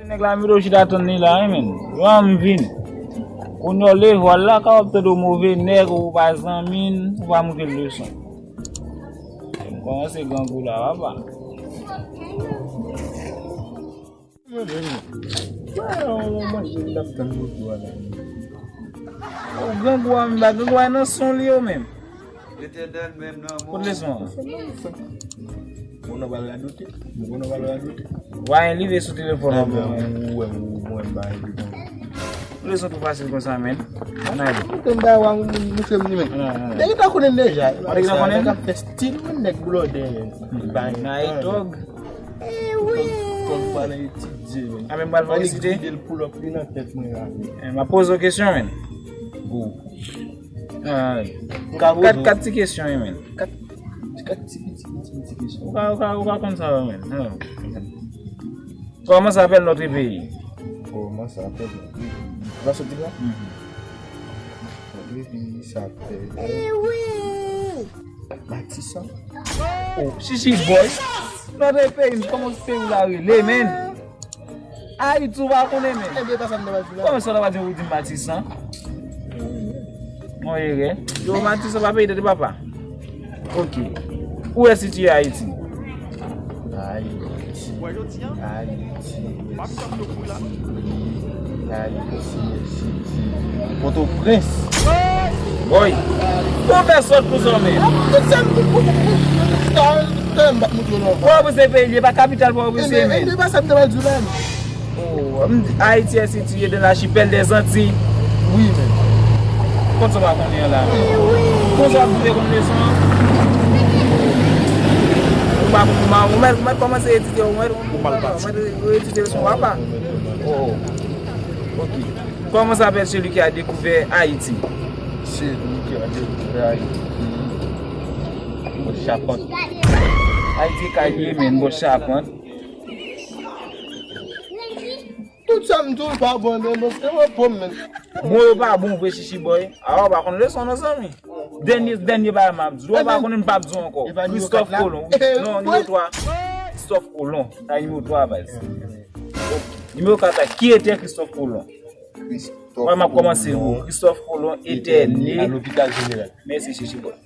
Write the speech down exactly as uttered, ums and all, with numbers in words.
Nèg la mete w chita tann li la, wi, men. Jan m vin. Kounye w leve w al la, kapab tande w move nèg, ou pa zanmi n, ou pa montre l leson. M kòmanse grangou la, papa. Grangou a, m ba grangou a nan son li yo menm. Letènèl menm nan. Kote leson an? Bon, nou pral radote. Bon, nou pral radote. Wa, li ve sou telefòn an. Mwen, mwen, mwen, mwen. Leson tou fasil konsa, men. Ann ale. Mwen te m ba wa, mwen, mwen, mwen, mwen. Nèg ta konnen deja. Nèg ta konnen? Nèg ap fè stil, mwen, nèg blòdè, men. Bay. Night Dog. Eh wi. Kòm pa nan etidye, men. A, men m pral fè yon resite. Fòk vide l pull up li nan tèt mwen la. Eh, m ap poze w kesyon, men. Go. Ah, kat, kat ti kesyon, wi, men. Kat, kat ti, ti, ti, ti, ti kesyon. Ou ka, ou ka, ou ka konn sa, wi, men. Kòman s'appelle notre pays? Comment s'appelle notre pays? Ou pa soti la? Mhm. Notre pays s'appelle Matisan. Oh, chichi boy. Notre pays, kòman peyi w la rele, men? Ayiti, ou pa konnen, men. Ebyen, pa sa m ta pral di la. Kòman sa w ta pral di, ou di Matisan? Yon erè. Yo, Matisan pa peyi tande papa. Ok. Où est situé Haïti? Ayiti. Ayiti. Ayiti. Ayiti. Pòtoprens. Boy. Ou fè sòt pou zòmè. Tout sa m di pou, pou, pou, sa, sa m pa t montre w non. Pòtoprens se peyi, li pa kapital Pòtoprens, men. Ebyen, ebyen, pa sa m ta pral di w la, men. Oh, m di, Haïti est situé dans l'archipel des Antilles. Wi, men. Konn sa w pa konnen an la. Konn sa w ap vle konn leson an. Ou pa konn, ou mèt, ou mèt kòmanse etidye, ou mèt, ou mèt etidye leson, papa. Oh, oh. Ok. Comment s'appelle celui qui a découvert Haïti? Celui qui a découvert Haïti. Bò chapant. Ayiti kay li ye, men, bò chapant. Tout sa m di w pa bon, men, bon, se mwen pòm, men. Bon, yo pa bon vre, chichi boy. A, ou pa konn leson non, zanmi. Dènye, dènye bagay m ap di w. Ou pa konnen, m p ap di w ankò. Christophe Colomb, wi. Non, nimewo twa. Christophe Colomb. Sa nimewo twa, baz. Nimewo kat la, qui était Christophe Colomb? Mwen, m ap kòmanse, wi. Christophe Colomb était né à l'hôpital général. Mèsi, chichi boy.